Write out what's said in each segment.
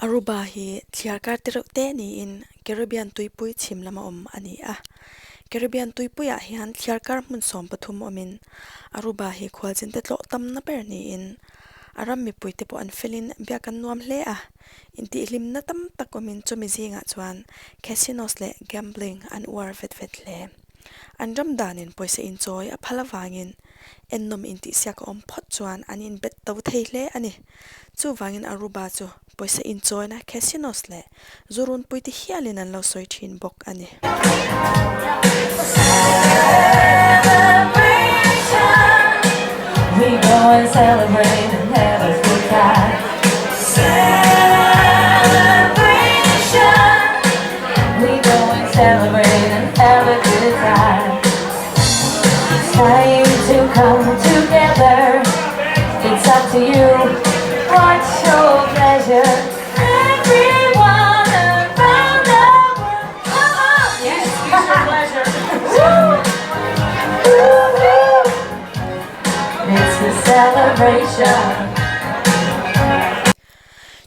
Aruba hi thliarkar te reuh te niin Caribbean tuipui chhim lama awm a ni a. Caribbean tuipuiah hian thliarkar hmun 13 awmin Aruba hi khualzinte tlawh tamna ber niin a ram mipuite pawh an felin biak an nuam hle a. Intihhlimna tam tak awmin chumi zingah chuan casinos leh gambling an uar vet vet hle. An ram danin pawisa inchawi a phal avangin ennawm intihsiak a awm phawt chuan an inbet to thei hle a ni. Chuvangin Aruba chu pawisa inchawina casinos leh zu runpui te hialin an lo sawi thin bawk a ni.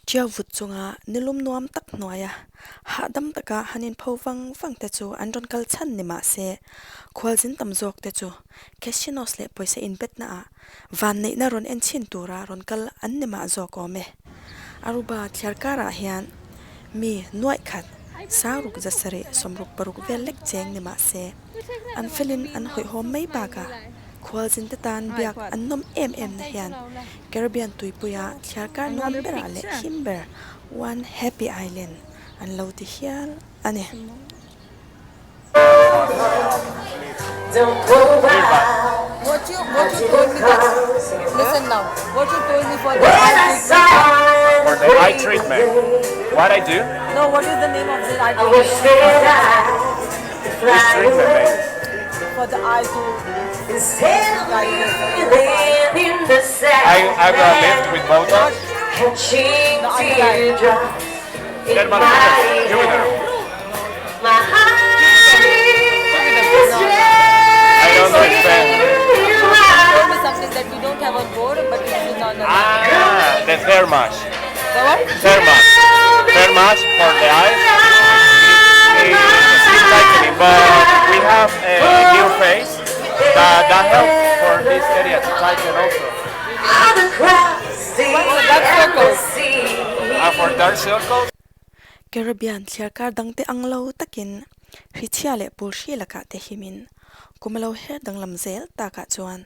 Ṭiau vut chunga nilum nuam tak hnuaia hahdam taka han inpho vang vang te chu an rawn kal chhan ni mah se, khualzin tam zawk te chu casinos leh pawisa inbetna ah vanneihna rawn en chhin tura rawn kal an ni mah zawk awm e. Aruba thliar karah hian mi nuaih khat sangruk zasarih 66 vel lek cheng ni mah se, an felin an hawihhawm mai bakah khualzin te tan biak an nawm em em na hian Caribbean tuipuia thliar kar nuam berah leh him ber One Happy Island an lo ti hial a ni. What you what you told me that listen now. What you told me for the eye treatment. For the eye treatment. What I do? No, what is the name of the eye treatment? Which treatment, mate? For the eye to I I got lift with Botox. the under eye. Dermatologist. You with her. I don't understand. Told me something that we don't have on board, but it is on the Ah, the thermage. The what? Thermage. Thermage for the eyes. It's skin tightening, but we have a new face that, that helps for this area to tighten also. Oh, dark circles. For dark circles. Caribbean thliarkar dangte ang lo takin hrichhia leh pulhri lakah te himin kum a lo her danglam zel takah chuan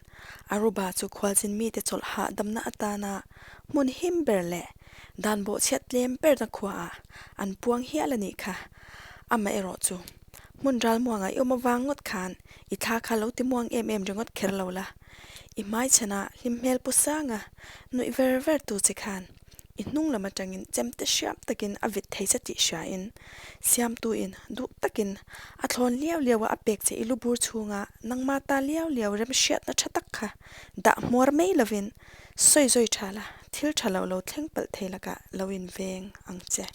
Aruba chu khualzin mite chawlh hahdamna atana hmun him ber leh dan bawhchhiat tlem berna khuaah an puang hial a nih kha. Amaherawh chu hmun ralmuangah i awm avang ngawt khan i thla kha lo ti muang em em ringawt kher lo la. I hmaichhanah hlim hmel pu sanga nuih ver ver tu che khan I hnung lam atangin chemte hriam takin a vit thei che tih hriain, Siamtuin duh takin a thlawn liau liau a a pek che i lu bur chhunga nangma ta liau liau remhriatna tha tak kha dah hmuar mai lovin sawi zawi tha la, thil tha lo lo thleng palh thei lakah lo inveng ang che.